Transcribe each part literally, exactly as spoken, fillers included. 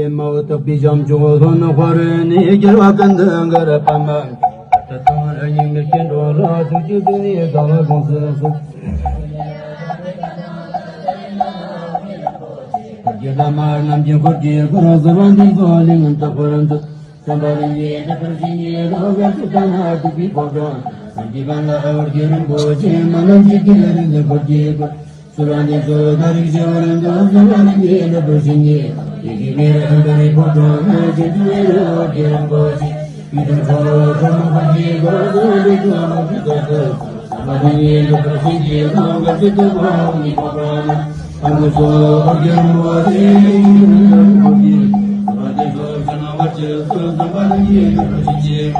མ་འོ་དག་པའི་བྱམས་སྐྱོང་ལྷོ་ནུབ་དཔའ་རིས་ནས། རྒྱལ་བ་ཀུན་འདུས་གུ་རུ་པདྨ། ད་ལྟ་དང་རང་ཉིད་མི་སྐྱེ་འགྲོ་ལ། ཐུགས་རྗེ་བདེ་ལེགས་བདག་ལ་དགོངས་སུ་གསོལ། འཁོར་གྱི་བླ་མ་རྣམས་ཀྱི་འཁོར་གྱི་སྐོར། གསོལ་བ་འདེབས་སོ་ལས་ངན་དག་པར་འདུལ། བསམ་པ་ལྷུན་གྱིས་འགྲུབ་པར་བྱིན་གྱིས་རློབས། སྐབས་སུ་བལྟ་ན་སྟོན་པའི་ཕོ་བྲང་ནང་གི་བར་ལ། འོ་རྒྱལ་རིན་པོ་ཆེ་མ་ལ་འཇིགས་ཀྱི་རིག་འཛིན་འཁོར་གྱིས་བསྐོར། གསོལ་བ་འདེབས་སོ་ད་རིས་ཆེ་བར་འདུད། བསམ་པ་ལྷུན་གྱིས་འགྲུབ་པར་བྱིན་གྱིས་རློབས། ཡི་གེ་མེ་རི་ཨམ་བི་རི་ཕོ་བྲང་ན། རྗེ་བཙུན་མི་ལ་འོ་རྒྱལ་རིན་པོ་ཆེ། མི་ལྡན་ཁྲོ་བོ་ཁྲོ་མོ་འཁོར་གྱིས་བསྐོར། གསོལ་བ་འདེབས་སོ་ལོངས་སྤྱོད་རྫོགས་སུ། བསམ་པ་ལྷུན་གྱིས་འགྲུབ་པར་བྱིན་གྱིས་རློབས། སྐབས་སུ་བལྟ་ན་འོ་མའི་ཕོ་བྲང་ན། ཨ་ནུ་སོ་འོ་རྒྱལ་རིན་པོ་ཆེ། ཡི་གེ་མེ་རི་ཨམ་བི་རི་ཕོ་བྲང་ན། གསོལ་བ་འདེབས་སོ་ཕྱག་ན་བ་ཅིར་སོགས། བསམ་པ་ལྷུན་གྱིས་འགྲུབ་པར་བྱིན་གྱིས།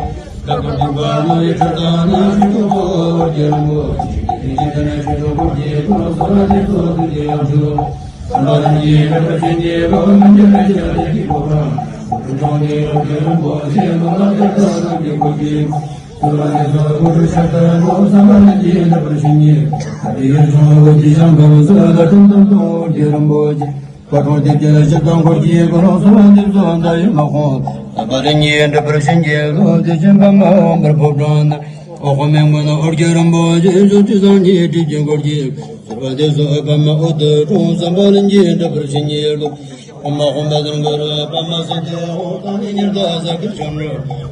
བདག་གི་སྡིག་པ་ལོ་ཡི་ཁྲི་སྟེང་ན། ཞུ་དོ་ཧོ་འོ་རྒྱལ་རིན་པོ་ཆེ། དེ་བཞིན་དེ་ནས་ཞུ་དོ་འཁོར་གྱིས་བསྐོར། གསོལ་བ་འདེབས་སོ་ཐུགས་རྗེའི་དབང་ཕྱུག། བསམ་པ་ལྷུན་གྱིས་འགྲུབ་པར་བྱིན་གྱིས་རློབས། མི་འགྱུར་བའི་ཞིང་ལས་ཀྱི་ཕོ་བྲང་། ཁྲོ་ཆུང་གི་འོ་རྒྱལ་རིན་པོ་ཆེ། མ་ལ་འདི་ལྟར་རྣམས་ཀྱི་འཁོར་གྱིས། གསོལ་བ་འདེབས་སོ་སྐུ་ཁྲུས་ཞབས་ཏུ་བསྣམས། བསམ་པ་ལྷུན་གྱིས་འགྲུབ་པར་བྱིན་གྱིས། ད་དེ་ཡུལ་ལྗོངས་འོ་གི་ཞིང་ཁམས་སུ། ལྷ་ཁྲིམས་སྟོན་དུ་འོ་རྒྱལ་རིན་པོ་ཆེ། དཀར་ཕྲེང་རྡེབ་སྐྱེས་ཞབས་དང་འཁོར་གྱིས་བསྐོར། གསོལ་བ་འདེབས་སོ་མདའ་ཡི་དམག་དཔུང་། བསམ་པ་ལྷུན་གྱིས་འགྲུབ་པར་བྱིན་གྱིས་རློབས། དེ་བཞིན་པདྨ་འོ་འབར་ཕོ་བྲང་ན། འོག་མིན་མོན་འོ་རྒྱལ་རིན་པོ་ཆེ། ཕྱོགས་བཅུ་སངས་རྒྱས་སྲས་ཀྱི་འཁོར་གྱིས། གསོལ་བ་འདེབས་སོ་པདྨ་འོད་དུ་འཁྲུངས། བསམ་པ་ལྷུན་གྱིས་འགྲུབ་པར་བྱིན་གྱིས་རློབས། དབུ་མ་དཔུང་པ་ཟུང་གུ་རུ་པདྨ་སེང་གེ་འོད། ཐོག་མེད་ཉི་ཟླ་གཟའ་སྐར་ཆེན་པོ།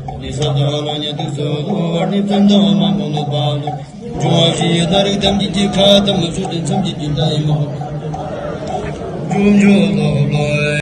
འོད་ཟེར་ས་དང་ལྷོ་ཉི་ཟླ་ཚུལ་དུ། འོད་རྣོན་བཙན་དང་དམག་དཔུང་ནུས་པ་ལ། འབྱུང་བ་བཞི་ཡི་ནད་རིགས་ཐམས་ཅད་ཀྱི། ཁ་ཏ་མུ་ཆུ་དྲི་མཚམས་ཀྱི་སྦྱིན་བདག་ཡི་དམག་དཔུང་། འབྱུང་འཇུག་ལོ་ལོ།